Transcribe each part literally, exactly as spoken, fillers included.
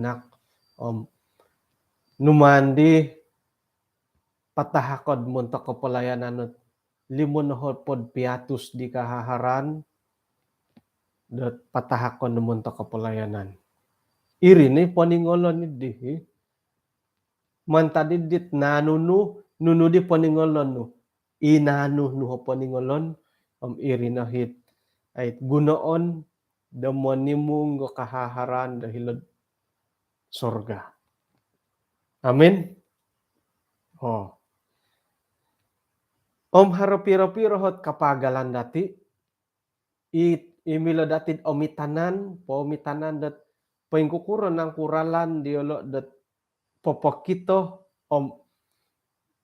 anak, om numaan di patahakon montok pelayanan, limo nohopod piatus di kahaharan dot patahakon montok pelayanan. Iri ni poningolon di, mantad dit naanu nu, nunu di poningolon nu. I naanu nu o poningolon, om iri no it, ai, gunoon do monimung do kahaharan do hilo'd sorga. Amin. Oh. Om haro piro-piro ot kapagalan dati, i, i milo dati omitanan, pomitanan dot poingkukuro nangku ralan diolo dot popokito, om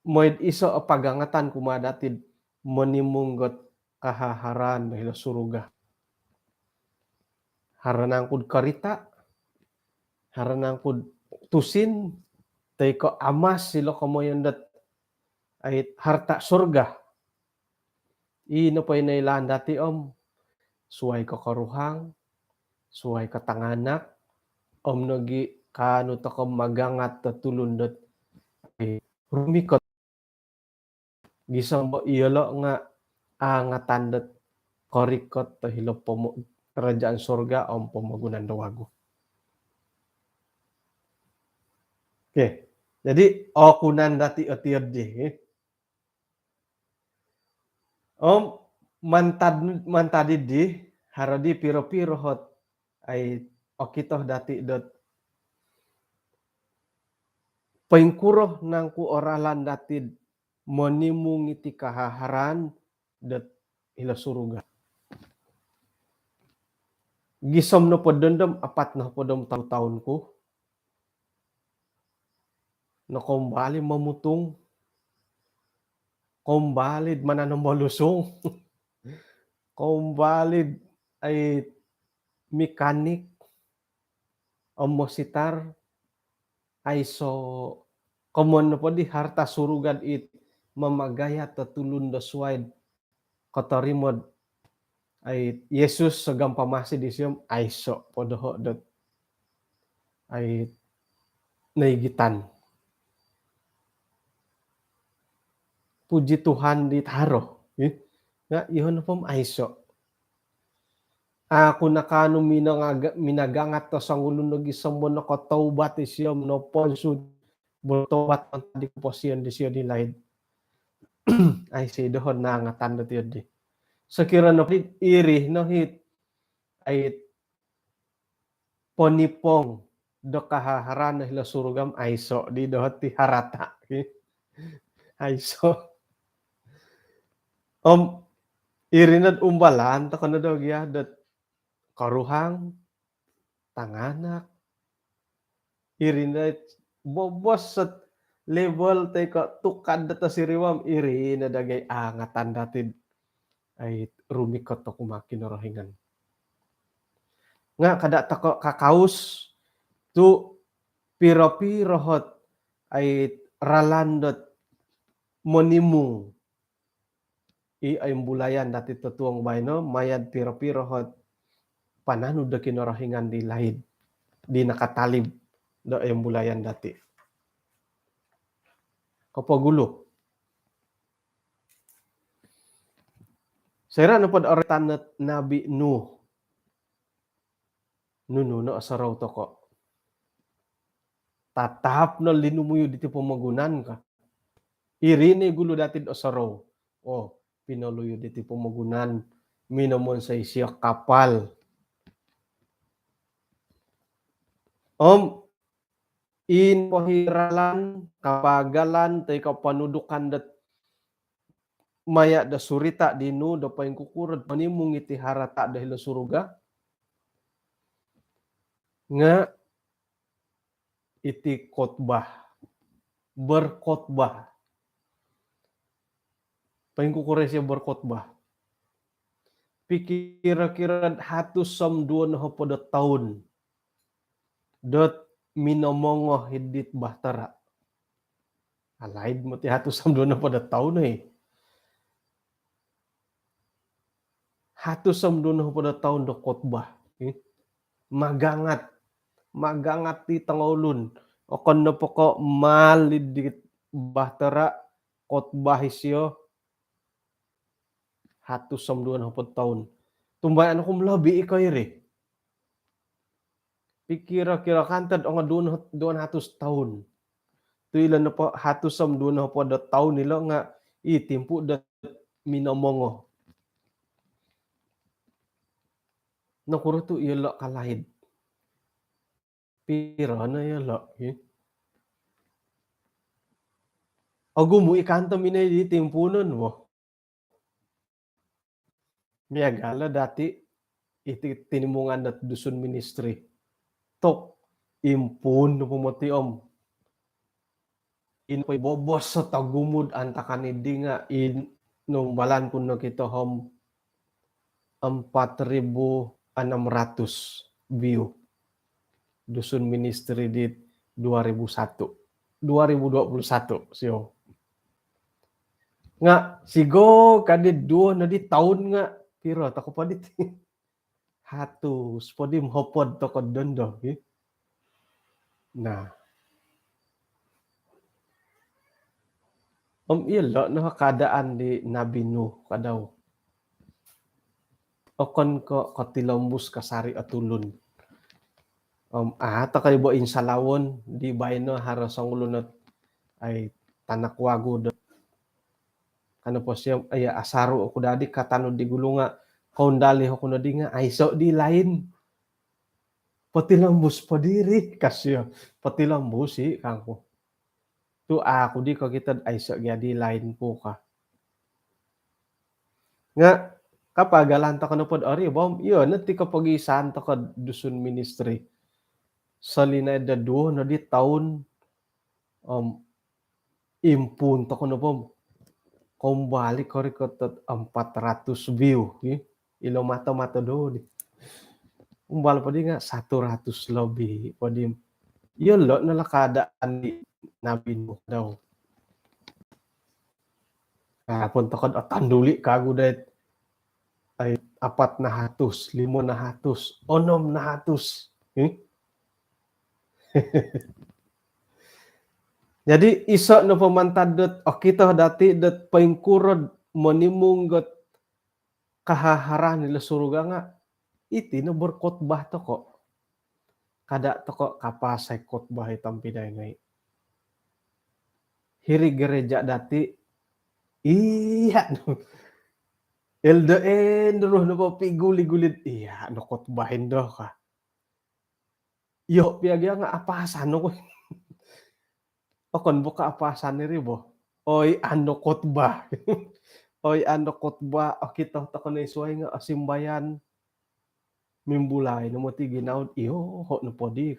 mooi do iso o pagangatan kumaa dati monimung dot kahaharan do hilo suruga. Haro nangku do korita, haro nangku do tusin, toi ko amas ilo komoyon dot, ai, harta surga. I nopo i noilaan dati, om suai ko koruhang, suai ko tanganak, om nogi kaanu toko magangat do tulun dot, ai, rumikot. Gisom do iyolo nga angatan dot korikot do hilo pomo-, kerajaan surga om pomogunan do wagu. Okey. Jadi, okunan dati o tiodi, eh. Om mantad, mantad di, haro di piro-piro ot, ai, okito dati dot poingkuro nangku o ralan dati monimung iti kahaharan dot hilo suruga. Gisom nopo dondom apat nohopod om tolu taun ku, nokombali momutung, kombali mananom bolusung, kombali, ai, mekanik, om mositar, aiso komoyon nopo di harta suruga it mamagayat do tulun do suai kotorimo, ai, Yesus sogam pamasi disio, aiso po doho dot, ai, noigitan. Puji Tuhan di taro, eh. Nga iho nopo om aiso. Aku nakaanu minangaga-, minagangat do songulun nogi sombo nokotaubat isio, noponsu, bertobat mantad di koposion disio di laid. Aiso doho nangatan do tiodi. Sokiro nopo iri no it, ai, ponipong do kahaharan do hilo suruga om aiso di doho ti harata. Aiso. Om iri no umbalan toko no do gia dot koruhang, tanganak. Iri no bobos ot level toi ko tukad dot siriwam, iri no dagai angatan dati, ai, rumikot toko kumaa Kinorohingan. Nga kada toko kakaus tu piro-piro ot, ai, ralan dot monimung i, ai, imbulayan dati totuong baino, maya do piro-piro ot pananud do Kinorohingan di laid, di nakatalib do, ai, imbulayan dati. Kopogulu. Soira nopo do oroitan dot Nabi Nuh, nunu no osorou toko? Tatap no linumuyud iti pomogunan ka. Iri no i gulu dati do osorou. Oh, pinoluyud iti pomogunan, minomonsoi isio kapal. Om i nopo i ralan, kapagalan, toi ko ponudukan dot maya do surita di Nuh do poingkukuro monimung iti harata do hilo suruga, nga iti khotbah, berkhotbah. Poingkukuro isio berkhotbah? Pikiro-kiro hatus om duo nohopod o toun dot minomongo id dit bahtera. Alaid moti hatus om duo nohopod o toun, eh. Hatus om duo nohopod o toun do khotbah, eh. Magangat magangat di tongoulun. Okon nopo ko' mali di bahtera, khotbah isio hatus om duo nohopod toun. Tumbayaan oku om lobi i ko' iri. Pikiro-kiro kantad ongo duo, duo hatus toun. Tu' ilo nopo hatus om duo nohopod do toun ilo nga' i timpu do minomongo. Nokuro tu' iyolo' kalaid? Piro no iyolo', hi? Ogumu' i kanto minoi di timpuunon bo. Miagal dati' iti tinimungan dot Dusun Ministry. Tok, impuun nopo moti om. Ino po i bobos o togumu'd antakan iddi nga' i numbalan ku nokito om empat ribu enam ratus view. Dusun Ministry di dua ribu satu. Dua ribu dua puluh satu, sio. Nga' sigog kaddi duo noddi toun nga' piro toko poddi ti? Hatus poddi om hopod toko dondo, hi. Nah. Om iyolo' no keadaan di Nabi Nuh kadau. Okon ko' kotilombus kasari o tulun. Om a' toko i bo insalawon di baino haro songulun ot ai tanak wagu do. Kano po sio, iya, asaru oku daddi katanud di gulu nga' koundali oku noddi nga' aiso' di lain. Potilombus po diri, ka sio. Potilombus i', kangku. Tu' aku di kokito'd aiso' gia di lain ku ka. Nga' kapagalan toko nopod ori bo om, iyo no ti kopogiisaan toko'd Dusun Ministry. Solinaid do duo noddi toun om impuun toko nopo om kombali korikot dot empat ratus view, hi. Ilo mato-mato do di. Umbal poddi nga' satu ratus lobi poddi. Iyolo' no lah keadaan di Nabi Nuh dau. Nah, pun toko'd otanduli' kagu dait ai apat nahatus, limo nahatus, onom nahatus. Hi? Jadi iso' nopo mantad dot okito dati' dot poingkuro'd monimung dot kahaharaan ilo surga nga' iti no berkhotbah toko'. Kada' toko' kapasai khotbah i tompinai ngai'. Hiri gereja dati', iya' no. Elder Andrew nopo piguli-gulid, iya' no khotbah indo ka. Iyo pia gia nga' apasan oku. Okon bo ka apasan iri bo. Oi, ando khotbah. Oi, ando khotbah. Okito toko no i suwai nga' osimbayan. Mimbulai no moti ginawo'd iyoho' no poddi.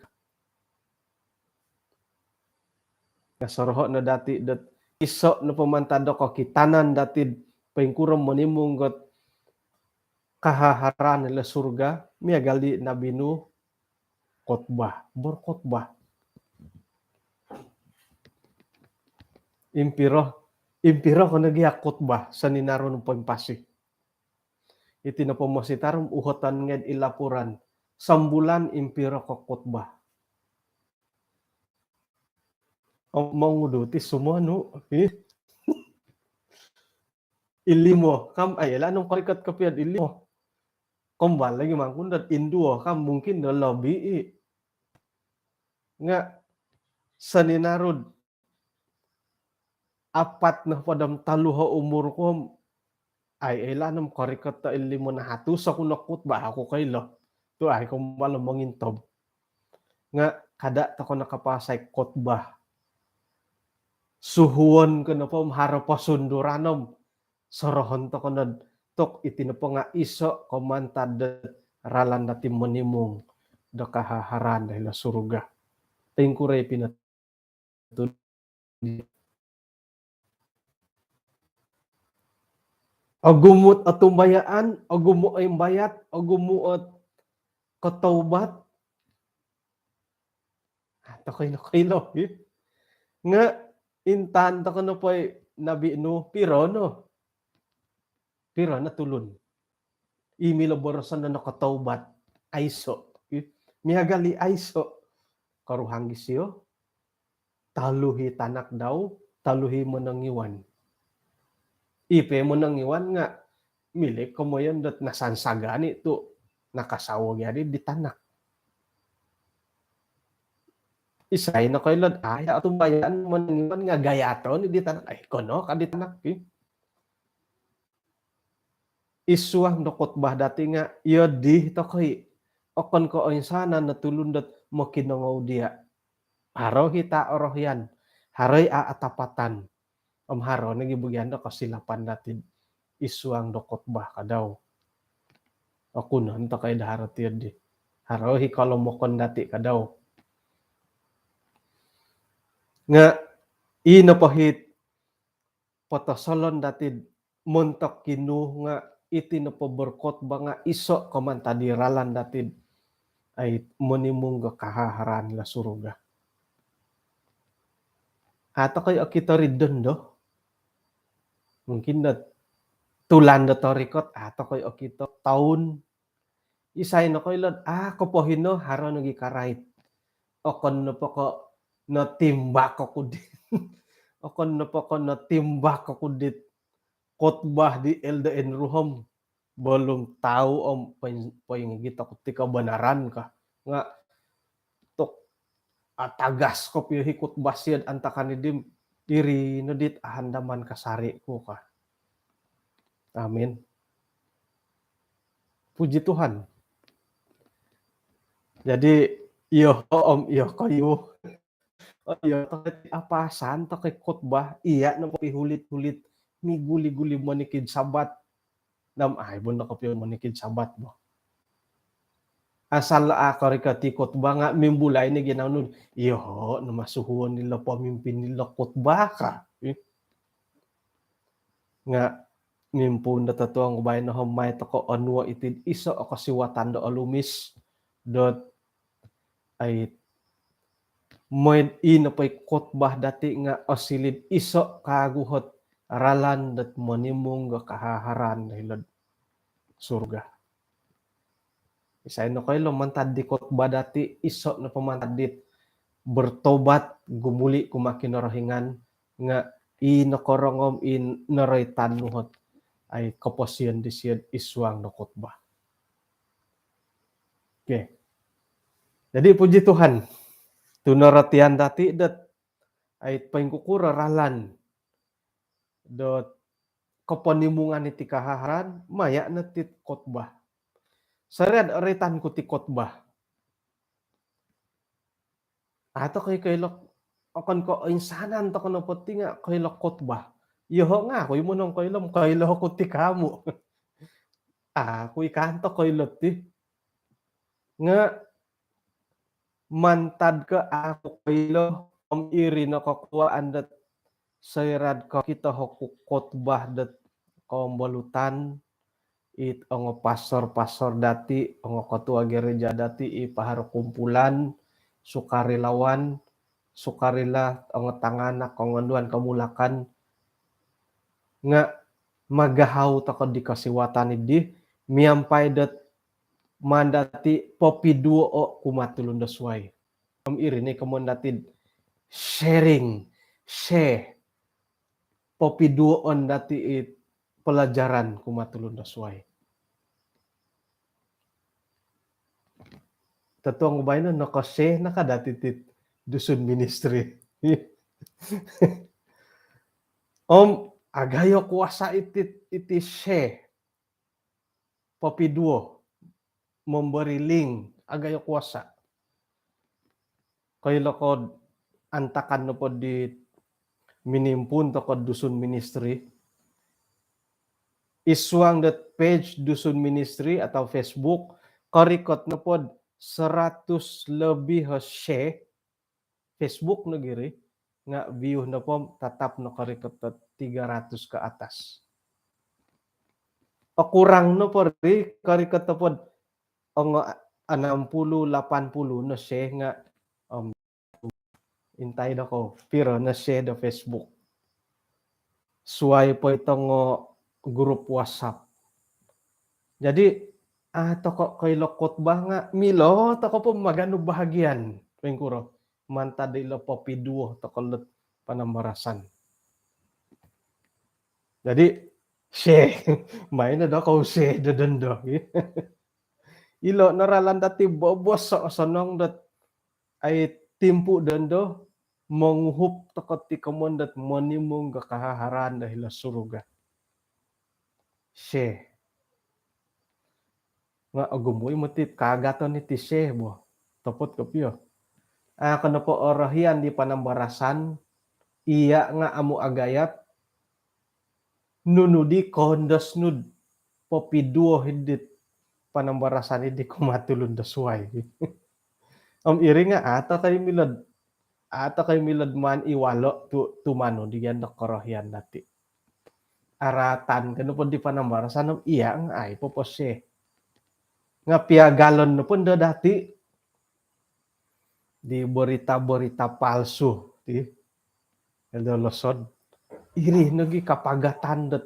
Nga' soroho' no dati' dot iso' nopo mantad do kokitanan dati'd poingkuro monimung dot kahaharaan ilo surga, miagal di Nabi Nuh, khotbah, berkhotbah. Impiro, impiro ko nogi a khotbah, soninaru nu poimpasi. Iti nopo mositaru om uhoton ngai'd i laporan, sambulan impiro ko khotbah. Om mongudu ti sumonu, hi. Ilimo, kam, ai, ilo' no korikot kopio'd ilimo. Kombal lagi mangkun dot induo, kam, mungkin do lobi i'. Nga' soninaru'd apat nohopod om tolu o umur ku om, ai, ilo' no korikot do limo nahatus oku nokhotbah, aku koilo. Tu' ai kombal mongintob. Nga' kada' toko no kapasai khotbah. Suhuon ko nopo om haro posunduran om sorohon toko nod tok iti nopo nga' iso' ko mantad do ralan dati' monimung do kahaharaan do hilo surga. Ingkuro i pinot- Ogumu' ot otumbayaan, ogumu' o imbayat, ogumu' ot kotoubat. Ah, tokoi no koilo, hi. Nga' intaan toko nopo i Nabi Nuh, piro no? Piro no tulun i milo boroson do nokotoubat? Aiso'. Miagal i aiso'. koruhang disio, tolu i tanak dau, tolu i monongiwan. I po monongiwan nga' milo komoyon dot nasansagan i tu' nakasawo gia di di tanak. Isai nokoilo'd, ai, otumbayaan monongiwan nga' gayato ni di tanak. Ai, kono ka di tanak, ki. Id suang do khotbah dati nga' iyo di tokoi, okon ko' oinsanan o tulun dot mokinongou diya'. Haro i ta' orohian, haro i a' atapatan. Om haro nogi bogian do kosilapan dati id suang do khotbah kadau. Okunon tokoi do haro ti di. Haro i kolomokon dati kadau. Nga' i nopo it potosolon dati'd montok kinu nga' iti nopo berkhotbah nga' iso' ko mantad di ralan dati'd ai monimung do kahaharaan ilo surga. A' tokoi okito ri dondo. Mungkin do tulan do torikot, a' tokoi okito, toun. Isai nokoilo'd, a' kopohino, haro nogi karait. Okon nopo ko' notimbak oku dit. Okon nopo ko' notimbak oku dit khotbah di Elder Andrew om belum tahu om poin-, poingigit oku ti kabanaran ka. Nga' tu' atagas kopio i khotbah sio'd antakan i di, iri no dit ahandaman kasari' ku ka. Amin. Puji Tuhan. Jadi, iyo om iyo koyu. O iyo, tokoi apasan tokoi khotbah, iya' no kopihulit-hulit, miguli-guli monikid Sabat. Nam ai bo no kopio monikid Sabat bo. Asal a' korikot i khotbah nga' mimbulai ni ginawo nu, iyo no masuhuon ilo pemimpin ilo khotbah ka. Nga' mimpuun do totuong baino om mai toko' onuo' iti'd iso' o kosiwatan do olumis dot ai, moi'd i nopo i khotbah dati' nga' osili'd iso' kaagu ot ralan dot monimung do kahaharaan do hilo'd surga. Isai nokoilo mantad di khotbah dati', iso' nopo mantad dit bertobat, gumuli' kumaa Kinorohingan, nga' i nokorongou om i noroitan nu ot ai koposion disio'd id suang do khotbah. Okey. Jadi puji Tuhan, tu' norotian dati' dot ai poingkukuro ralan dot koponimungan iti kahaharaan, maya' no ti khotbah. Soira'd roitan ku ti khotbah, a' tokoi koilo, okon ko' oinsanan toko nopo ti nga' koilo khotbah. Iyoho' nga' aku i' monong koilo, koilo ku ti kamu. Aku i' kanto koilo ti. Nga' mantad ko' aku koilo, om iri no kokuwaan dot soira'd kokito oku khotbah dot kombolutan, it ongo pastor-pastor dati', ongo ketua gereja dati', i paharo kumpulan, sukarelawan, sukarela, ongo tanganak, kongonduan, komulakan, nga' magahau toko di kosiwatan iddi, miampai dot maan dati' popiduo'o' kumaa tulun do suwai. Om iri ni komoyon dati'd sharing, share, popiduo'on dati' it pelajaran kumaa tulun do suwai. Totuong baino noko-share no ka dati' tit Dusun Ministry. Om agayo kuasa iti, iti share. Popiduo, memberi link, agayo kuasa. Koilo ko'd antakan nopo di minimpuun toko'd Dusun Ministry, id suang dot page Dusun Ministry atau Facebook, korikot nopo'd seratus lebih o share, Facebook nogi ri, nga' view nopo tatap nokorikot dot tiga ratus ke atas. Okurang nopo ri, korikot nopo'd ongo enam puluh, lapan puluh no share nga', om intai dokou piro no share do Facebook. Suwai po it ongo grup WhatsApp. Jadi, a' toko koilo khotbah nga' milo toko po maganu bahagian. Poingkuro? mantad ilo popiduo toko' dot panambarasan. Jadi, seh, maino do kou seh do dondo. Ilo no ralan dati' bobos osonong dot ai timpu' dondo monguhup toko' ti komon dot monimung do kahaharaan do hilo suruga. Seh. Nga' ogumu' i' moti kaagaton iti seh bo. Topot kopio. Aa, kono po orohian di panambarasan, iya' nga' amu' agayat, nunu di koondos nu'd popiduo hiddit panambarasan iddi kumaa tulun do suwai. Om iri nga' aa' toko' i' milo'd, aa' toko' i' milo'd maan i walo' tu, tumanud di giyan do korohian dati'. Araatan ko nopo di panambarasan om iya' nga' ai popo seh. Nga' piagalon nopo ndo dati' di berita-berita palsu ti. Ilo losod. Iri nogi kapagatan dot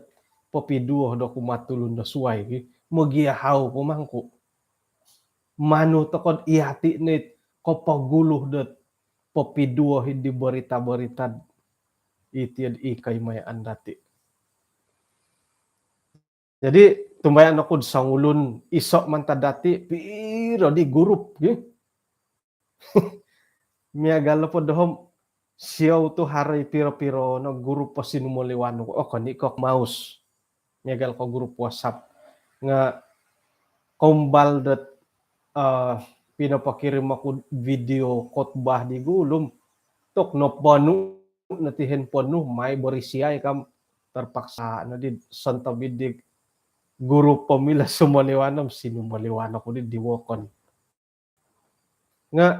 popiduo do kumaa tulun do suwai ki. Mogiahau po mangku. Manu toko'd iyati' nit kopogulu dot popiduo hiddi berita-berita iti i kaimayaan dati'. Jadi, tumbayaan oku'd songulun iso' mantad dati', piro di gurup, gi? Miagal nopo doho' om, siou tu' haro i piro-piro no gurup o sinumoliwan ku, okon i' ko' maus. Miagal ko' gurup WhatsApp. Nga' koumbal dot, eh, pinopokirim oku'd video khotbah di gulu om, tok noponu' no ti handphone nu, mai borisiai kam, terpaksa no di sontob iddi gurup o milo sumoliwan om sinumoliwan oku di di wokon. Nga',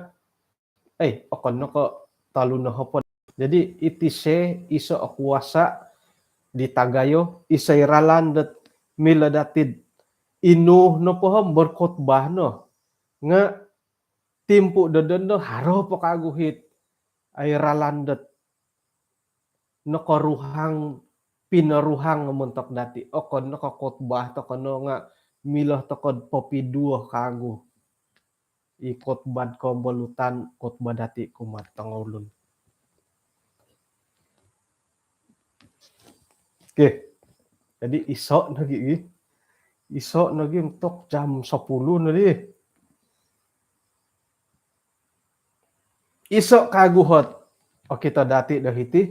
eh, okon no ko' tolu nohopod. Jadi, iti seh, iso' o kuasa' di tagayo, iso' i ralan dot milo dati'd inu nopo om berkhotbah no. Nga' timpu' do dondo haro po kagu hit ai ralan dot nokoruhang, pinoruhang montok dati'. Okon no ko' khotbah toko' no nga' milo toko'd popiduo kagu i khotbah'd kombolutan, khotbah dati' kumaa'd tongoulun. Okey. Jadi iso' nogi, gi. Iso' nogi montok jam sepuluh no di. Iso' kagu hot okito dati' do hiti.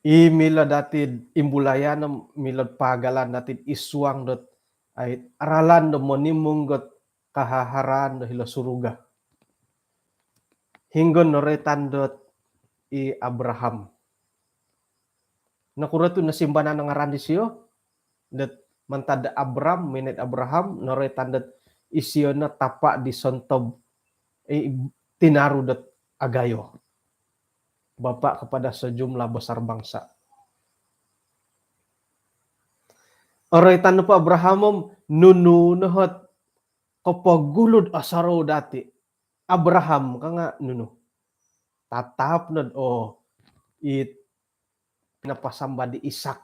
I milo dati'd imbulayan om milo'd paagalan dati'd isuang dot ai ralan do monimung dot kahaharaan do hilo suruga. Hinggo noroitan dot i Abraham. Nokuro tu' nosimbanan o ngaran disiyo? Dot mantad Abram, mina'd Abraham, noroitan dot isiyo no tapa' di sontob, eh, tinaru dot agayo. Bapa kepada sejumlah besar bangsa. Oroitan nopo Abraham om nunu no hot kopogulu'd osorou dati'. Abraham ka nga' nunu. Tatap nod, oh, it pinapasamba di Ishak.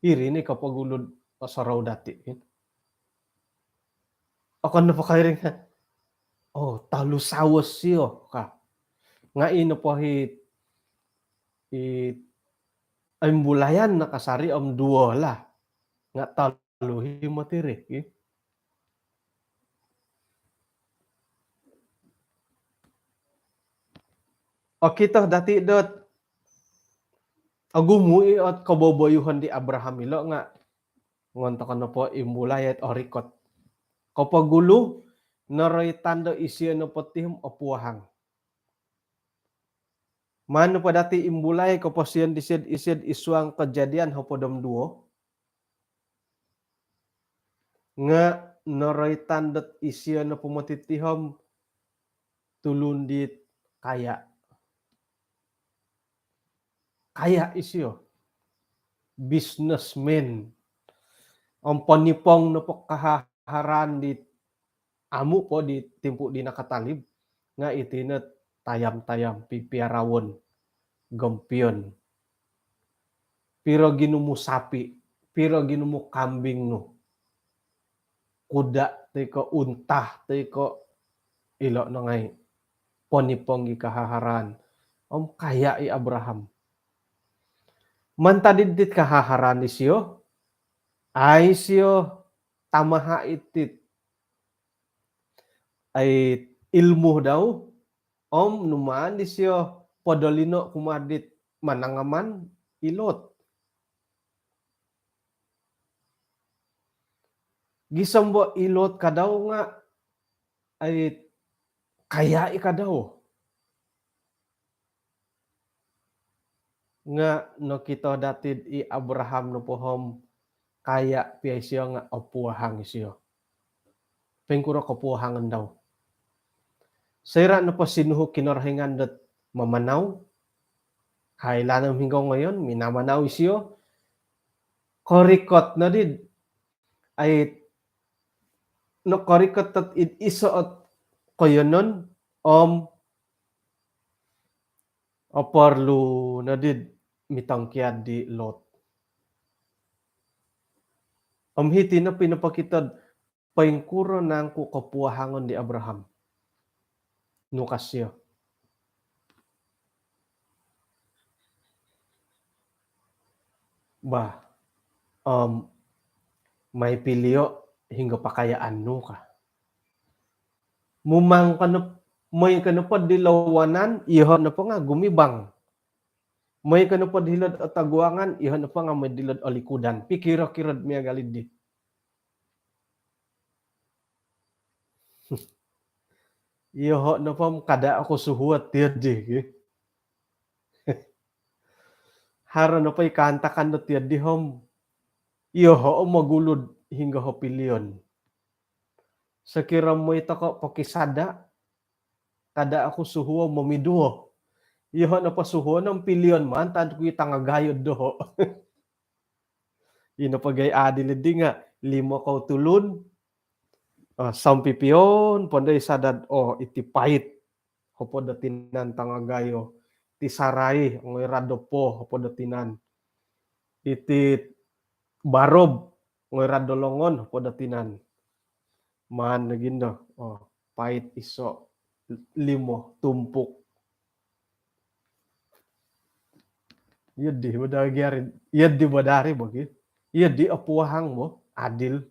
Iri ni kopogulu'd osorou dati'. Okon nopo ko' iri nga', oh, tolu sawos iyo ka. Nga' ino po hit, it, imbulayan no kasari om duo lah. Nga' tolu hi moti ri, gi. Okito dati' dot ogumu' i' ot koboboyuhon di Abraham ilo' nga' ngon toko' nopo imbulai ot orikot. Kopogulu, noroitan do isiyo nopo ti om opuahang. Maan nopo dati' imbulai koposion disiyo'd, isiyo'd isuang Kejadian hopod om duo. Nga' noroitan dot isiyo nopo moti ti om tulun dit kaya. Kaya isiyo. Businessman. Om ponipong nopo kahaharaan dit amu' po di timpu' di nakatalib, nga' iti no tayam-tayam pipiarawon, gompion. Piro ginumu sapi', piro ginumu kambing nu. Kuda' toi ko' unta' toi ko' ilo' no ngai' ponipong i kahaharaan. Om kaya' i Abraham. Mantad id dit kahaharaan disio, ai sio tamaha' itit ai ilmu dau, om numaan disio podolino' kumaa dit manangaman i Lot. Gisom bo i Lot kadau nga' ai kaya' i kadau. Nga' nokito dati'd i Abraham nopo om kaya' pia isio nga' opuahang isio. Poingkuro kopuahangon dau? Soira' nopo sinuhu Kinorohingan dot mamanau, hailaan om hinggo ngoyon, minamanau isio, korikot noddi, ai nokorikot dot id iso' ot koiyonon, om oporlu noddi'd mitongkiad di Lot. Om hiti no pinopokito'd poingkuro nangku kopuahangon di Abraham. Nu ka sio? Bah, om mai pilio' hinggo pakayaan nu ka. Mumang ko nop-, moi ko nopod hilo wanan, iyoho' nopo nga' gumibang. Moi ko nopod hilo'd otoguangan, iyoho' nopo nga' moi hilo'd olikudan. Pikiro-kiro'd miagal iddi. Iyoho' nopo om kada' oku suhuo' tiyo'ddi, ki. Haro nopo i kaantakan do tiyo'ddi om, iyoho' o mogulu'd hinggo o pilion. Sokiro moi toko' pokisada', kada' oku suhuo' momiduo. Iyoho' nopo suhuo' no om pilion mantad ku i tangagayo'd doho'. Ino po gai' adil iddi nga' limo kou tulun, ah, sompipion pondo i sada'd, oh, iti pait, hopod do tinan tangagayo. Iti sarai, ongoi rad do po, hopod do tinan. Iti barob, ongoi rad do longon, hopod do tinan. Maan nogi ndo, oh, pait iso', limo tumpuk. Iyo'ddi bo dari, iyo'ddi bo dari bo, ki. Iyo'ddi opuahang bo, adil.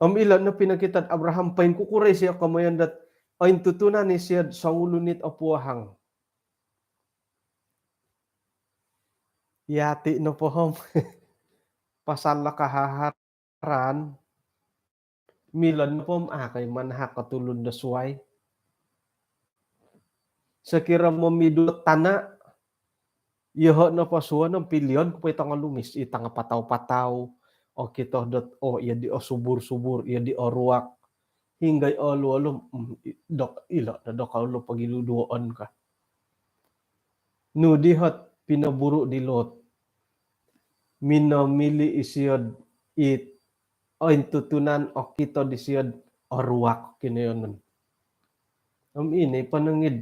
Om ilo' no pinokito'd Abraham, poingkukuro isio komoyon dot ointutunan isio'd songulun it opuahang. Iyati' nopo om pasal lo kahahar- ran, milo nopo om a' ko i' manahak o tulun do suwai. Sokiro momidu' tana', iyoho' nopo suhuon om pilion ku po i tongolumis, i tanga patau-patau, okito dot, oh, iyo'ddi osubur-subur, iyo'ddi oruak. Hinggo i' olu-olu, mm, i-, dok, ilo' no dok olu pogiduduoon ka. Nu di hot pinoburu' di Lot? Minomili' isio'd it ointutunan, okito disio'd oruak kinoiyonon. Om ino i' ponong id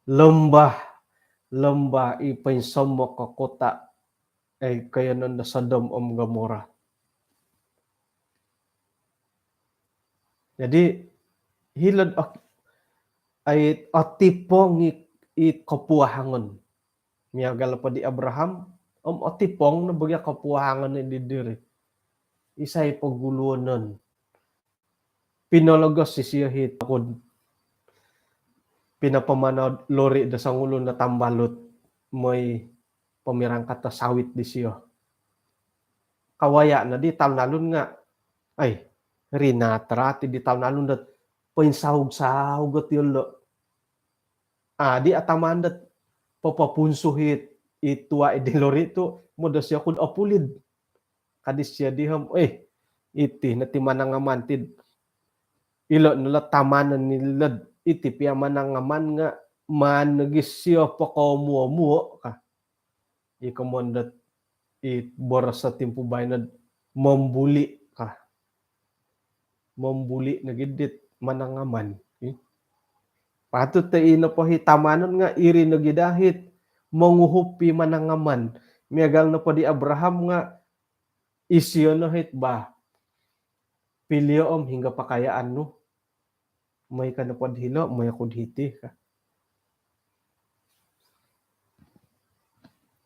lombah, lombah i poinsomok o kota, eh, koiyonon do Sodom om Gomorrah. Jadi, hilo'd ok-, ai, otipong i, i kopuahangon. Miagal po di Abraham, om otipong no bo gia kopuahangon i di diri. Isai poguluonon? Pinologos isio hit okon pinopomanau'd lori do songulun do tambalut moi pomirangkat do sawit disio. Kawaya' no di talun-alun nga', ai, rinat-rat i' di talun-alun dot poinsaug-saug ot iyolo'. Adi' ataman dot popopunsu hit, i tua' i di lori tu' modosi oku'd opulid. Kadi' sio di om, eh, iti no ti manangaman tid. Ilo' no lo tamanon ni lod, iti pia manangaman nga' maan nogi sio pokoomuo-muo ka. I komoyon dot i boros do timpu baino'd mombuli' ka. Mombuli' nogi dit manangaman. Ih. Patut do ino po hi tamanon nga' iri nogi dahit monguhup i manangaman. Miagal nopo di Abraham nga' isio no hit bah. Pilio' om hinggo pakayaan nu. Moi ka nopo dilo, moi oku di hiti ka.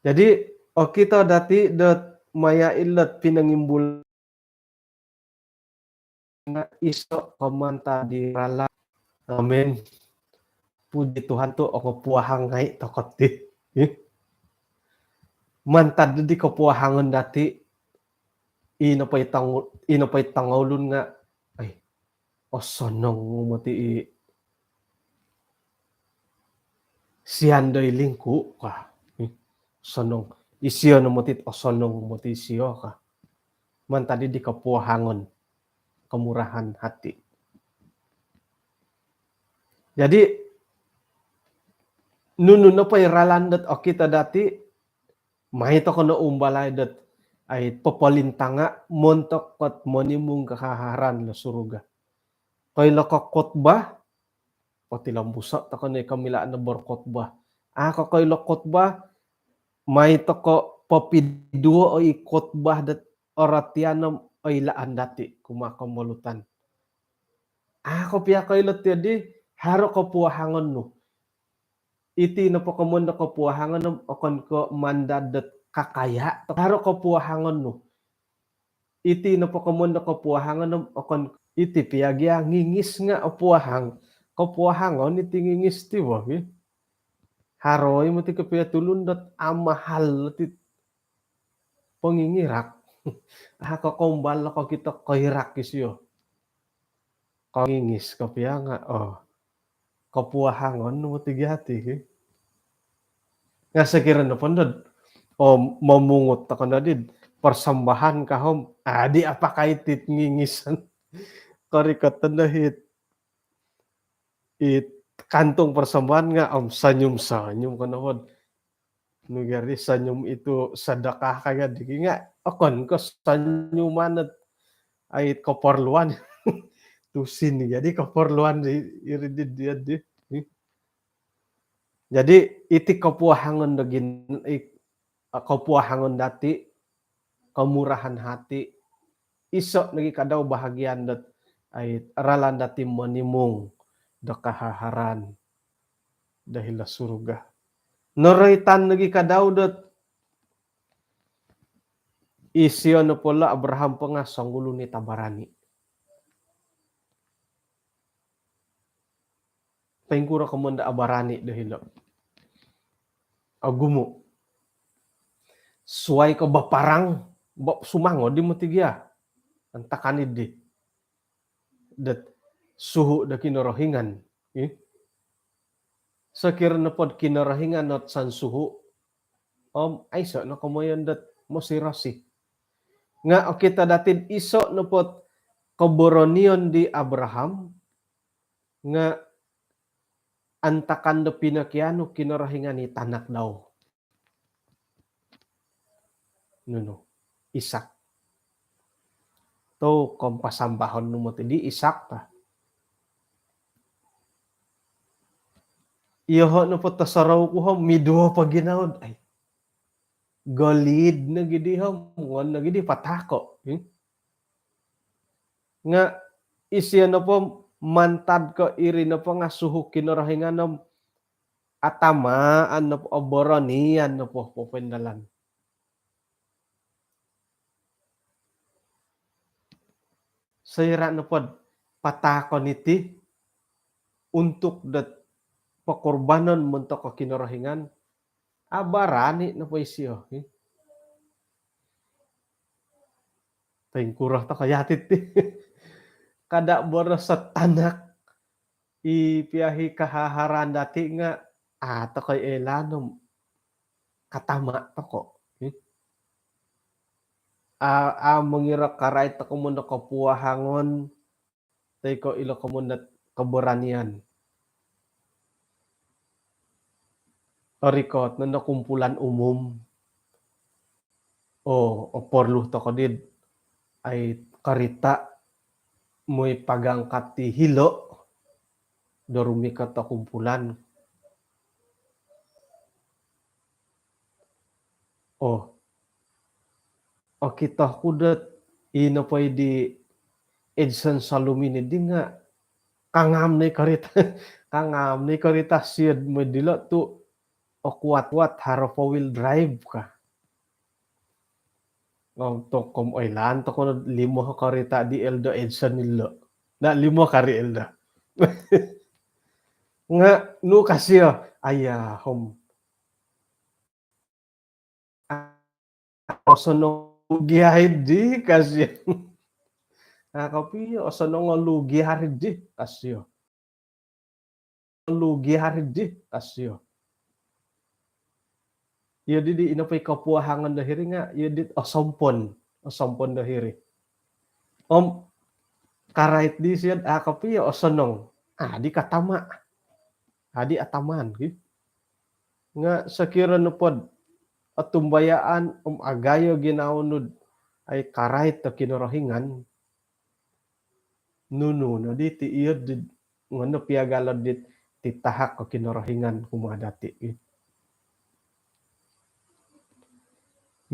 Jadi okito dati dot maya ilot pinangimbul nga iso ko mantad di ralan. Amin. Puji Tuhan tu ongo puahang ngai toko ti. Mantad di kopuahangon dati, ino po i tong-, ino po i tongoulun nga, ai, osonong moti i sian do i lingku ka. Sonong. Isio no moti osonong moti isio ka. Mantad di kopuahangon, kemurahan hati. Jadi nunu nopo i ralan dot okito dati, mai toko no umbalai dot ai popolintanga montok kot monimung kahaharan lo suruga. Koilo ko khotbah, potilombuso toko no i komilaan do berkhotbah. A ko koilo khotbah, mai toko popiduo i khotbah dot orotian om oilaan dati kumaa kombolutan. A ko pia koilo ti di, haro kopuahangon nu. Iti nopo komoyon do kopuahangon om okon ko mantad dot kakaya, haro kopuahangon nu. Iti nopo komoyon do kopuahangon om okon, iti pia gia ngingis nga opuahang. Kopuahangon iti ngingis ti bo, hi. Haro i moti kopio tulun dot amahal ti pongingirak. A ko kombal lo kokito koirak isio. Kongingis kopio nga, oh, kopuahangon moti gia ti, hi. Nga sokiro nopo dot, oh, momungut toko no di persembahan ka om, adi apakai tit ngingisan. Korikot no hit, it kantung persembahan nga om senyum-senyum ko no. Nu gia ri senyum itu sedekah ka gia di, nga okon ko senyuman dot ai keperluan. Tusin jadi keperluan di iri di dia di. Jadi iti kopuahangon do gin-, i-, kopuahangon dati, kemurahan hati, iso nogi kadau bahagian dot ai ralan dati monimung do kahaharan do hilo suruga. Noroitan nogi kadau dot isio nopo lo Abraham po nga songgulun i tabarani. Poingkuro komoyon do abarani do hilo? Ogumu. Suai ko baparang, ba-, sumangod i moti gia. Antakan i di. Dot suhu do Kinorohingan. Ih. Sokiro nopo dot Kinorohingan ot san suhu, om aiso no komoyon dot mosirosi. Nga okito dati dot iso nopo dot koboronion di Abraham, nga antakan do pinokianu Kinorohingan i tanak dau. Nunu, Ishak. Tu ko om pasambahon nu moti di Ishak ka. Iyoho nopo tosorou ku om miduo po ginawo. Ai. Golid nogi di om, ngon nogi di patako. Hmm? Nga isio nopo mantad ko iri nopo nga suhu Kinorohingan om atamaan nopo, oboronian nopo popoindalan. Soira nopo dot patahakon iti untuk dot pokorbanon montok Kinorohingan, abarani nopo isio, hi. Poingkuro toko yati ti. Kada boros tanak. I pia hi kahaharan dati nga, a, toko i elan om katama toko. Hi. A, a, mongiro karai toko montok kopuahangon, toi ko ilo komoyon dot keberanian. Orikot nondo kumpulan umum. O, oporlu toko di ai karita moi pagangkat ti hilo do rumikot o kumpulan. O, okito ku dot ino po i di Edson Salumi ni di nga Kangam ni karita, kangam ni karita siad mo dilo tu okuat-kuat haro four wheel drive ka. Om tokom oilaan tokou limo karita di Elder Edson ilo. Na limo kari Elder. Nga nu kasio, aya hom. Osonong lugi hari di kasio. Nah, kopi osonong lugi hari di kasio. Lugi hari di kasio. Iyo di, di ino po i kopuahangon do hiri nga, iyo di osompon, osompon do hiri. Om karait di siad, ah, kopi osonong. Ah, di katama. Ah, di ataman, ki. Nga sokiro nopod otumbayaan om agayo ginawo nud ai karait do Kinorohingan. Nunu no diti iyo di ngono piagalo dit titahak ko Kinorohingan kumaa dati.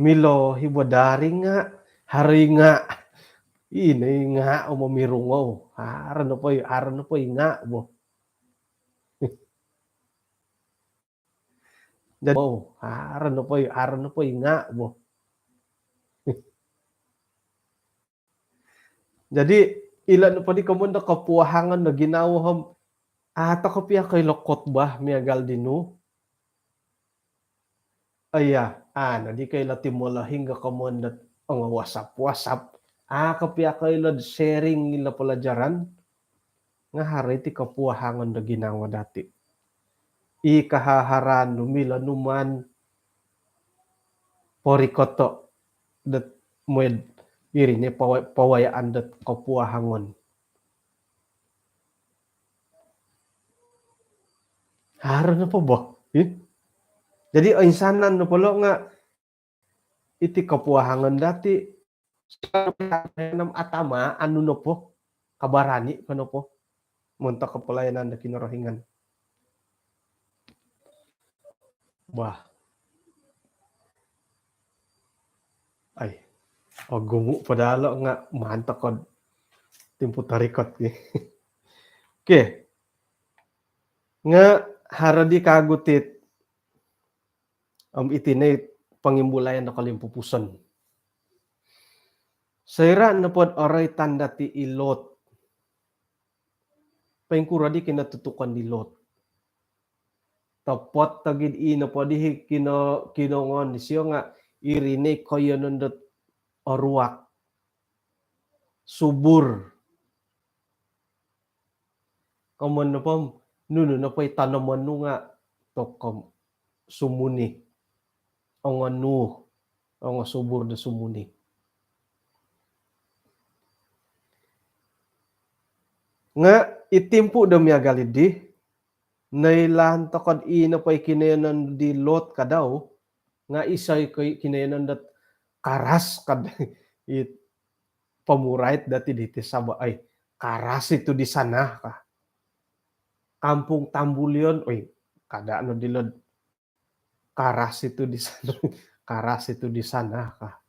Milo hibo dari nga, hari nga. Ini nga omo mirungou. Haro nopo i, haro nopo i nga bo. Jadi, oh, haro nopo i, haro nopo i nga bo. Jadi, ilo nopo di komoyon do kopuahangon do ginawo hom, ato kopio koilo khotbah miagal dinu. Iya, ano di koilo timolohing do komoyon do ongo WhatsApp, WhatsApp. Ah, kopio koilo sharing ilo pelajaran. Nga haro iti kopuahangon do ginawo dati. I kahaharan nu milo numan porikoto dot moed iri ni pawa-, pawayaan dot kopuahangon. Haro nopo bo? Ih? Jadi oinsanan nopo lo nga iti kopuahangon dati nam atama anu nopo, kabarani ko nopo montok ko pelayanan do Kinorohingan. Wah. Ai. Ogumu padahal nga montok ko timpu tarikot ki. Oke. Nga haro di kagu tit. Om iti no i pangimbulayan do kolimpupuson. Soira nopod oroitan dati i Lot. Poingkuro di kinotutukon di Lot. Topot togid i nopo di hi kino-, kinongoon disio nga iri no i koiyonon dot oruak. Subur. Komoyon nopo, nunu nopo i tanomon nu nga tokom sumuni. Ongo nu, ongo subur do sumuni. Nga i timpu do miagal di, noilaan toko di nopo i kinoiyonon di Lot kadau, nga iso i kinoiyonon dot karas kad i pomurait dati diti Sabah, ai, karas itu di sana ka. Kampung Tambulion, oi, kada no dilo, karas itu di sana, karas itu di sana ka.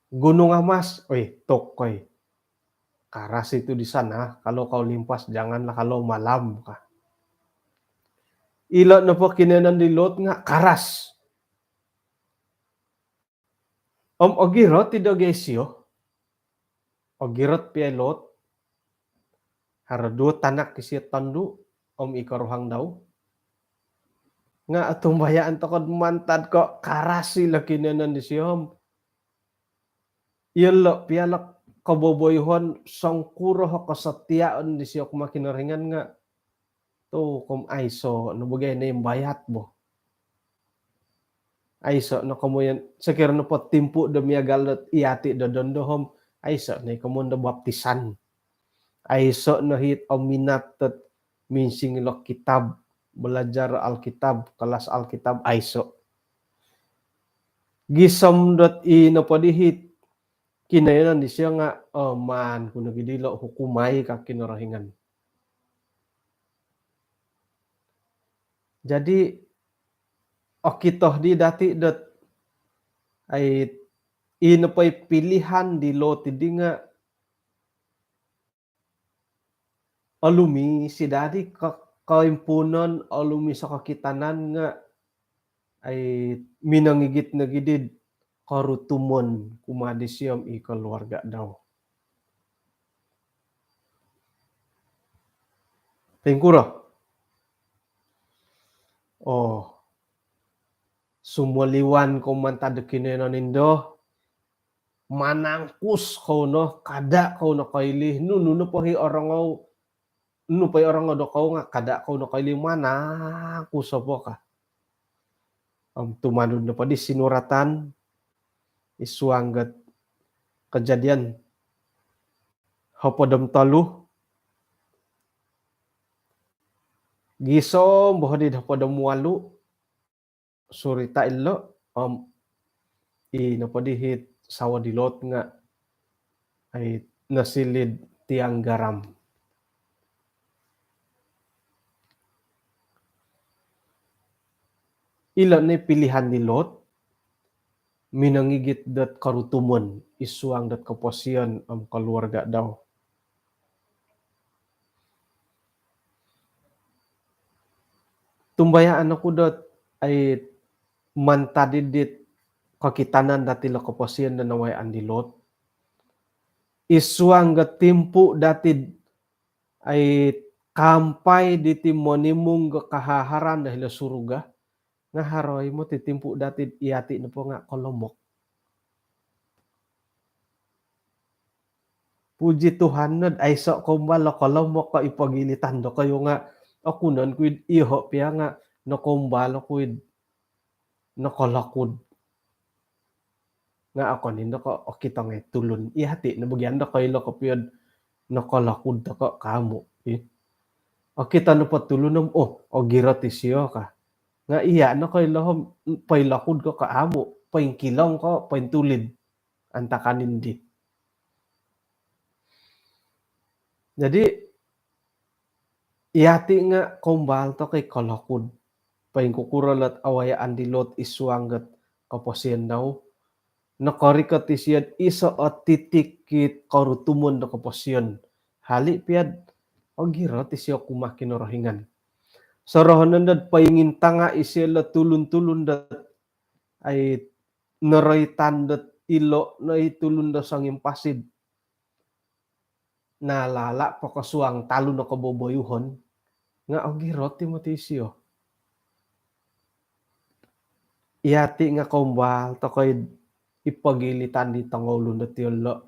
Gunung Amas, oi, tokoi. Karas itu di sana, kalau kau limpas janganlah kalau malam ka. Ilo nopo kinoiyonon di Lot nga karas. Om ogirot i dogo isio. Ogirot pia i Lot. Haro duo tanak isio tondu om i koruhang dau. Nga otumbayaan toko do mantad ko karas ilo kinoiyonon disio om iyolo pia lo koboboyuhon songkuro o kosotiaon disio kumaa Kinorohingan nga tu kom aiso no bo gia i naimbayat bo. Aiso no komoyon, sokiro nopo timpu do miagal dot yati do dondo om aiso no i komoyon do baptisan. Aiso no it ominat dot minsing ilo kitab, belajar Alkitab, kelas Alkitab, aiso. Gisom dot i nopo di it kinoiyonon disio nga, oh, maan ku nogi dilo hukumai ka Kinorohingan. Jadi okito di dati dot ai, i nopo i pilihan di Lot di nga olumis i dadi ko-, koimpuunon, olumis o kokitanan nga' ai minongigit nogi did korutumon kumaa disio om i koluarga' dau. Poingkuro? Oh, sumoliwan kou mantad do kinoiyonon indo, manangkus kou no, kada' kou no koilo, nunu nopo i orongou, nunu po i orongou dokoyu nga' kada' kou no koilo, manangkus opo ka. Om tumanud nopo di sinuratan, id suang dot Kejadian hopod om tolu, gisom bo hodi'd hopod om walu, surita ilo, om i nopo di hit sawo di Lot nga' ai nosiliu'd tiang garam. Ilo no i pilihan di Lot, minongigit dot korutumon id suang dot koposion om koluarga' dau. Tumbayaan oku dot ai mantad id dit kokitanan dati ilo koposion do nawayaan di Lot, id suang dot timpu dati ai kaampai diti monimung do kahaharan do hilo suruga, nga' haro i moti timpu dati iyati nopo nga' kolomok. Puji Tuhan nod aiso' koumbal o kolomok ko' i pogilitan dokoyu nga' okunon ku id iyoho' pia nga' nokoumbal oku id nokolokud. Nga' okon indo ko' okito ngai' tulun. Iyati' no bogian do koilo kopio'd nokolokud toko' ko amu'. Ih. Okito nopo tulun om, oh, ogirot isio ka. Nga' iya' no koilo om poilokud ko' ko' amu', poingkilong ko' pointulid antakan indi. Jadi, iyati' nga' koumbal toko' i kolokud. Poingkukuro lot awayaan di Lot id suang dot koposion dau. Nokorikot isio'd iso' o titik it korutumon do koposion. Hali' pia'd ogirot isio kumaa Kinorohingan. Sorohonon dot poingintanga' isio lo tulun-tulun dot ai noroitan dot ilo' no i tulun do songimpasi. Nalala' po ko' suang talun o koboboyuhon nga' ogirot i moti isio. Iyati' nga' koumbal toko' i pogilitan di tongoulun dot iyolo'.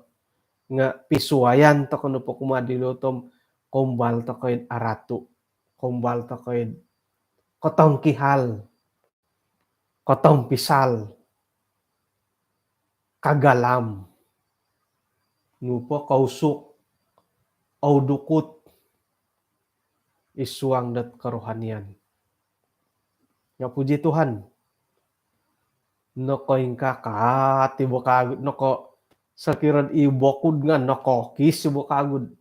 Nga' pisuwayan toko' nopo kumaa di Lot om koumbal toko' i aratu'. Koumbal toko' i kotongkihal. Kotompisal, kagalam, nu po kousuk, oudukut id suang dot kerohanian. Nga' puji Tuhan, nokoingkakat i bo kagu, noko, sokiro'd i bokud nga' nokookis i bo kagu.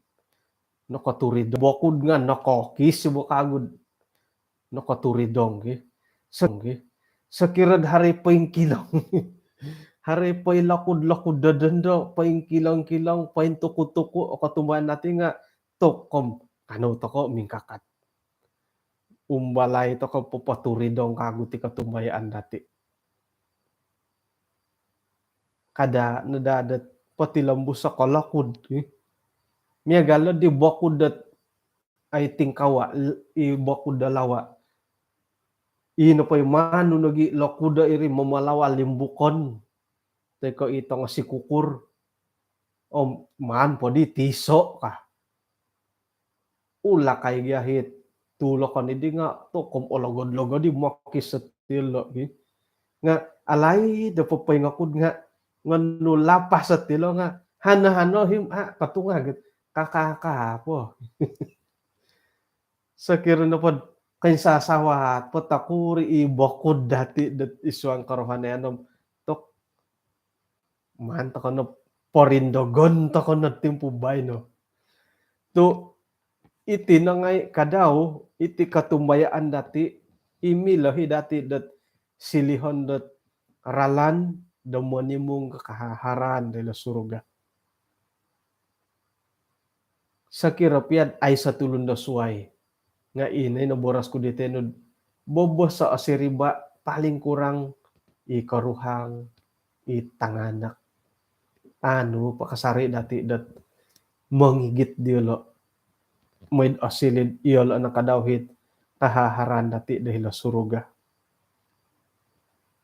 Nokoturidong. Bokud nga' nokookis i bo kagu. Nokoturidong gi. Seng gi. Sokiro'd haro i poingkilong. Haro i poilokud-lokud do dondo, poingkilong-kilong, pointuku-tuku, o kotumbayaan dati' nga' tokom. Kanou toko' mingkakat. Umbalai toko' popoturidong kagu ti kotumbayaan dati'. Kada' no daa dot potilombus o kolokud, ih. Miagal no di bokud dot ai tingkawa', l-, i bokud do lawa'. I nopo i maan nu nogi' lokud do iri momolawa' limbukon. Toi ko' i tongo sikukur. Om maan po di tiso' ka. Ulakai gia hit tulokon iddi nga' tokom ologod-logod i mokis sotilo' gi. Nga' alaid do popoingokud nga' ngonu lapas sotilo' nga' hano-hano him a' kotunga' git. Kaka-kaka po. Sokiro nopod koinsasawat po tokuri' i bokud dati' dot id suang kerohanian om tok maan toko' no porindogon toko' no timpu baino. Tu' iti no ngai' kadau, iti kotumbayaan dati', i milo hi dati' dot silihon dot ralan do monimung ko kahaharan do ilo suruga. sokiro pia'd aiso tulun do suai. Nga' ino no boros ku di tenud, bobos o siriba' paling kurang i koruhang, i tanganak. Anu pakasari dati' dot mongigit diyolo'. Moi'd osili'd iyolo' no kadau hit kahaharan dati' do hilo suruga.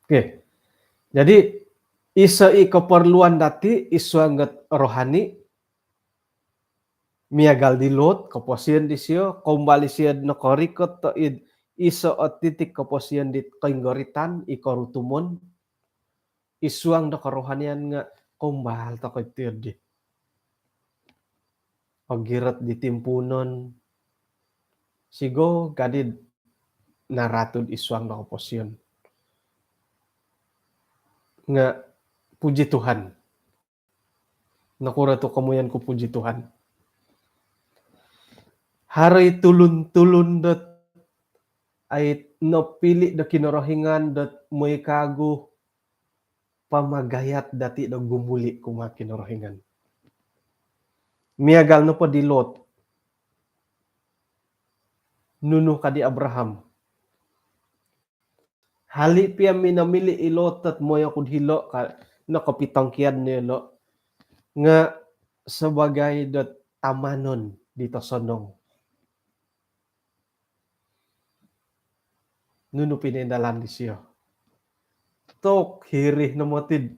Okey. Jadi, iso i keperluan dati' i suang dot rohani, miagal di Lot, koposion disiyo, koumbal isiyo'd nokorikot to id iso o titik koposion dit koinggoritan, i korutumon, i suang do kerohanian nga' koumbal toko' iti di. Ogirot di timpuunon, sigog kadi'd naratu'd i suang do koposion. Nga' puji Tuhan. Nokuro tu komoyon ku puji Tuhan? Haro i tulun-tulun dot ai nopili' do Kinorohingan dot moi kagu pamagayat dati' do gumuli' kumaa Kinorohingan. Miagal nopo di Lot. Nunu ka di Abraham? Hali' piya minomili' i Lot dot moi oku'd hilo' ka, nokopitongkiad no ilo'. Nga' sabagai dot tamanon di tosonong, nunu pinoindalan disiyo? Tok hiri no moti'd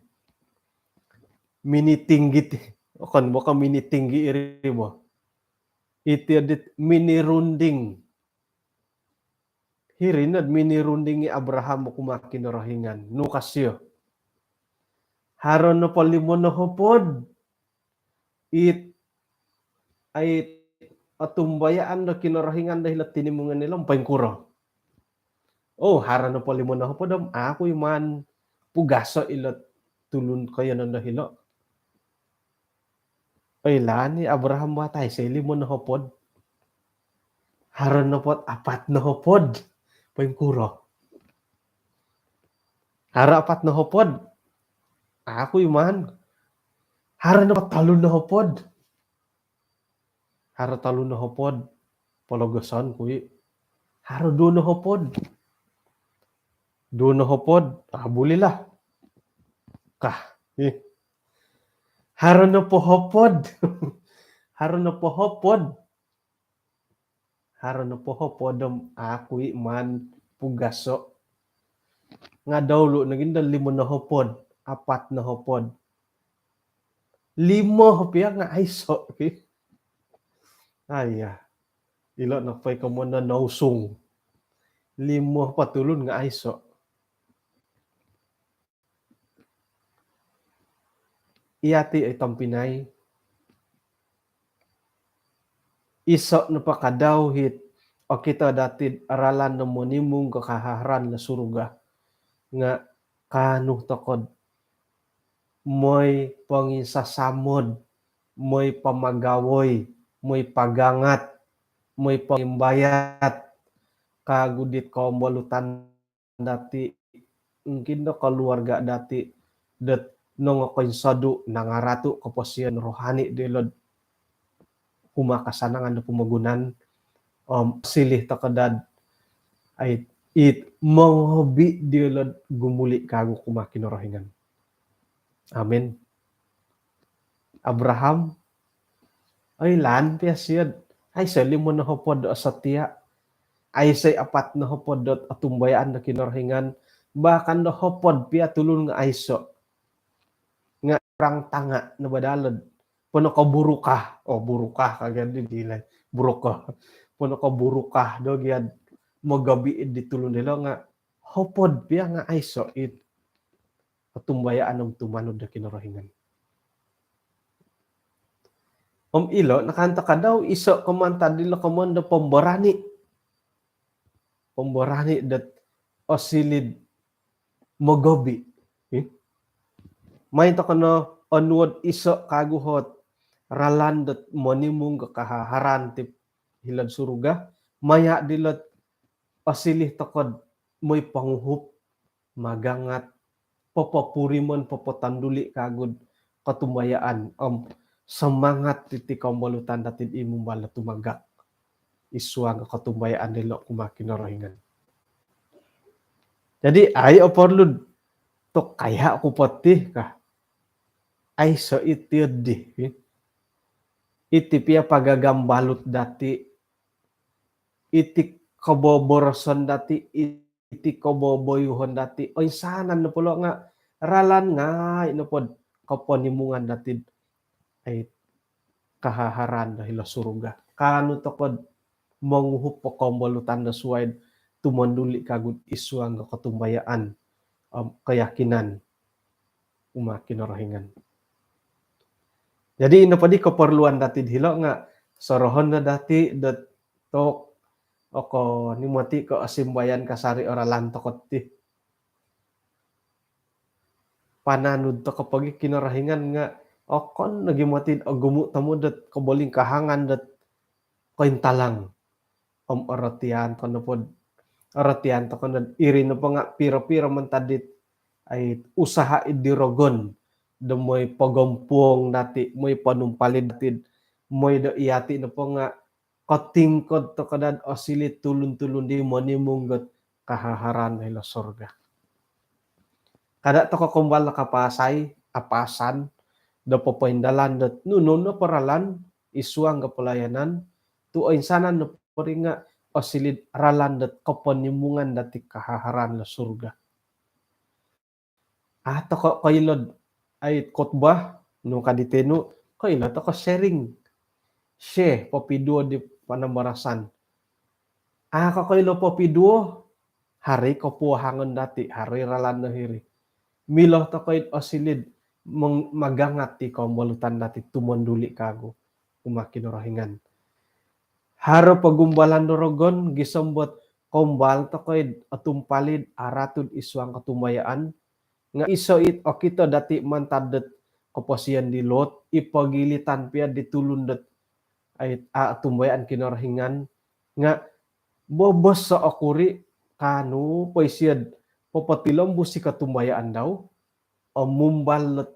minitinggi ti, okon bo ko' minitinggi iri bo. Iti dit minirunding. Hiri nod minirunding i Abraham kumaa Kinorohingan. Nu ka siyo? Haro nopo limo nohopod it, ai, otumbayaan do Kinorohingan do hilo tinimungan ilo, poingkuro? Oh, haro nopo limo nohopod om, aku i maan pugaso' ilo tulun koiyonon do hilo. Oilaan i Abraham, watai, aiso limo nohopod. Haro nopo'd apat nohopod. Poingkuro? Haro apat nohopod. Aku i maan. Haro nopo'd tolu nohopod. Haro tolu nohopod. Pologoson ku i. Haro duo nohopod. Duo nohopod. Ah, bulilah. Kah. Ih. Haro nopo hopod. Haro nopo hopod. Haro nopo hopod om, aku i maan pugaso'. Nga' dahulu nogi do limo nohopod, apat nohopod. Limo piya nga' aiso', ki. Aiya. Ilo nopo i komoyon do nousung. Limo po tulun nga' aiso'. Iyati' oi tompinai, iso' nopo kadau hit okito dati'd ralan do monimung do kahaharan do suruga nga' kaanu toko'd moi ponginsasamod, moi pamagawoi, moi pagangat, moi pongimbayat kagu dit koombolutan dati', mungkin do keluarga dati' dot nongokoinsodu, nangaratu' koposion rohani dilo'd kumaa kasanangan do pomogunan, om osiliu toko' dad, ai, it mongobi' dilo'd gumuli' kagu kumaa Kinorohingan. Amin. Abraham, oilaan piya siyo'd aiso' limo nohopod do setia, aiso' apat nohopod dot otumbayaan do Kinorohingan, bahkan do hopod piya tulun nga' aiso'. Nga' orang tanga' no bo dalo'd ponokoburukah, oh, burukah kagi di dilai, burukah. Ponokoburukah do gia'd mogobi' di tulun dilo' nga' hopod piya nga' aiso' it otumbayaan om tumanud do Kinorohingan. Om ilo' nakantok kadau iso' ko mantad dilo' komoyon do pemberani. Pemberani dot osiliu'd mogobi'. Ih. Mai toko' no onuo'd iso' kagu hot ralan dot monimung do kahaharan ti hilo'd suruga, maya' dilo'd osiliu toko'd moi ponguhup, magangat, popopurimon, popotonduli' kagu'd kotumbayaan om semangat iti kombolutan dati di mumbal do tumagak id suang kotumbayaan dilo kumaa Kinorohingan. Jadi, ai oporlu tu kaya ku poti kah. Aiso iti di. Iti pia pagagambalut dati, iti koboboroson dati, iti koboboyuhon dati. Oinsanan nopo lo nga ralan ngai nopo do koponimungan dati ai kahaharan do hilo surga. Kaanu tokou do monguhup po kombolutan do suai do tumonduli kagu id suang kotumbayaan om keyakinan kumaa Kinorohingan. Jadi, ino podi keperluan dati hilo nga sorohon no dati dot tok oko ni moti ko osimbayan kasari o ralan tokou ti. Pananud tokou pogi Kinorohingan nga okon nogi moti ogumu tomod dot kobolingkahangan dot kointalang. Om orotian tokou nopo, orotian tokou nod iri nopo nga piro-piro mantad dit ai usaha id di rogon do moi pogompuong dati, moi ponumpalid dati, moi do iati nopo nga kotingkod tokou dot osili tulun-tulun di monimung dot kahaharan hilo surga. Kada tokou kombal kapasai, apasan do popoindalan dot nunu nopo ralan id suang do pelayanan tu oinsanan nopo ri nga osili ralan dot koponimungan dati kahaharan hilo surga. Ah, tokou koilo do ai khotbah, nu ka di tinu, koilo tokou sharing. Share, popiduo di panambarasan. Ah, koilo popiduo, haro kopuahangon dati, haro ralan do hiri. Milo tokou id osili do meng-, magangat di kombolutan dati tumonduli kagu kumaa Kinorohingan. Haro pogumbalan do rogon, gisom dot kombal tokou id otumpalid, aratud id suang kotumbayaan, nga iso it okito dati mantad dot koposion di Lot, i pogilitan pia di tulun dot ai a otumbayaan Kinorohingan, nga bobos so okuri kaanu po isio do popotilombus i kotumbayaan dau, om mumbal dot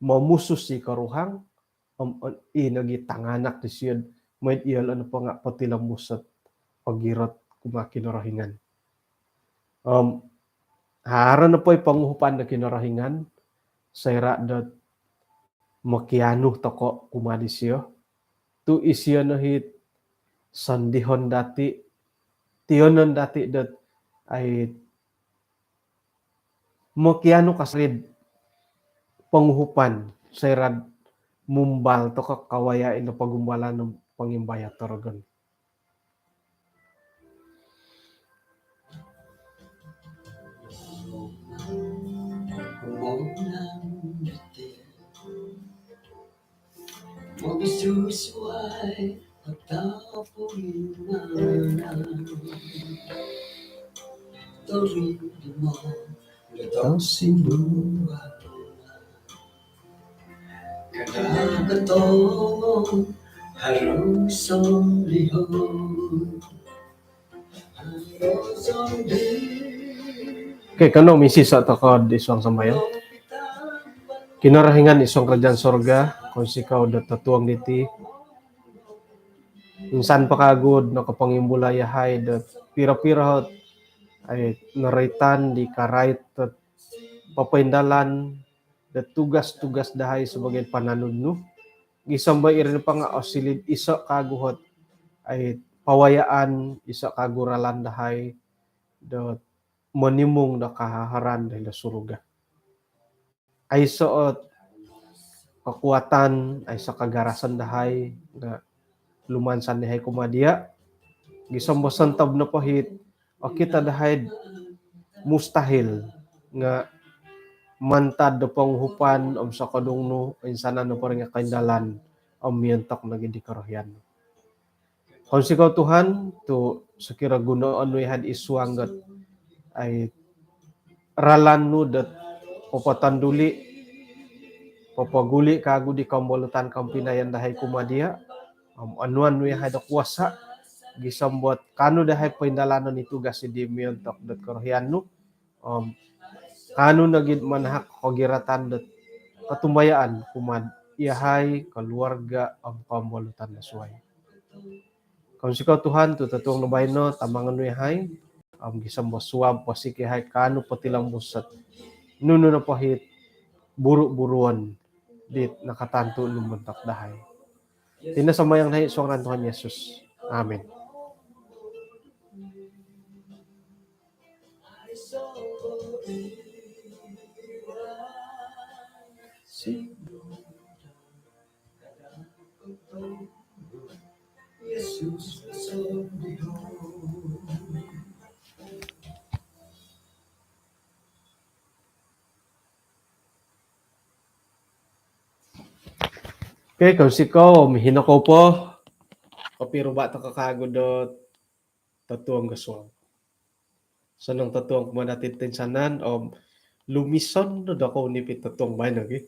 momusus i koruhang, om, om i nogi tanganak disio do mooi do iyolo nopo nga potilombus dot ogirot kumaa Kinorohingan. Om haro nopo i ponguhupan do Kinorohingan, soira dot mokianu tokou kumaa disio, tu isio no it sondihon dati, tionon dati dot ai mokianu kasari do ponguhupan soira do mumbal tokou kawaya ino pogumbalan om pongimbayat do rogon. Okey, kanou misiso tokou id suang sambayang. Kinorohingan id suang kerajaan sorga, kounsikou do totuong diti. Insan po kagu do nokopongimbulai yahai do piro-piro ot ai noroitan di karait dot popoindalan do tugas-tugas dahai sebagai pananud nu. Gisom do iri nopo nga osili do iso kagu ot ai pawayaan, iso kagu ralan dahai do monimung do kahaharan do hilo surga. Aiso ot kekuatan, aiso kagarasan dahai nga lumansan dahai kumaa dia. Gisom do sontob nopo it okito dahai do mustahil, nga mantad do ponguhupan om sokodung nu, insanan nopo ri nga koindalan om miontok nogi di korohian nu. Kounsikou Tuhan, tu sokiro gunoon nu yahai id suang dot ai ralan nu dot popotonduli, popoguli kagu di kombolutan kompinayan dahai kumaa dia, om onuan nu yahai do kuasa, gisom dot kaanu dahai poindalanon i tugas di miontok dot korohian nu, om kaanu nogi do manahak kogiratan dot kotumbayaan kumaa iyahai, keluarga om kombolutan do suai. Kounsikou Tuhan tu totuong no baino tamangon nu iyahai om gisom do suab posik iyahai kaanu potilombus dot nunu nopo it buru-buruon dit nakatantu nu montok dahai. Iti no sambayang dahai suang ngaran Tuhan Yesus. Amin. Okey, kounsikou om hino kou po. Kopiruba tokou kagu dot totuong do suab. Osonong totuong kumaa dati toinsanan om lumison no dokou nipi totuong baino, okey.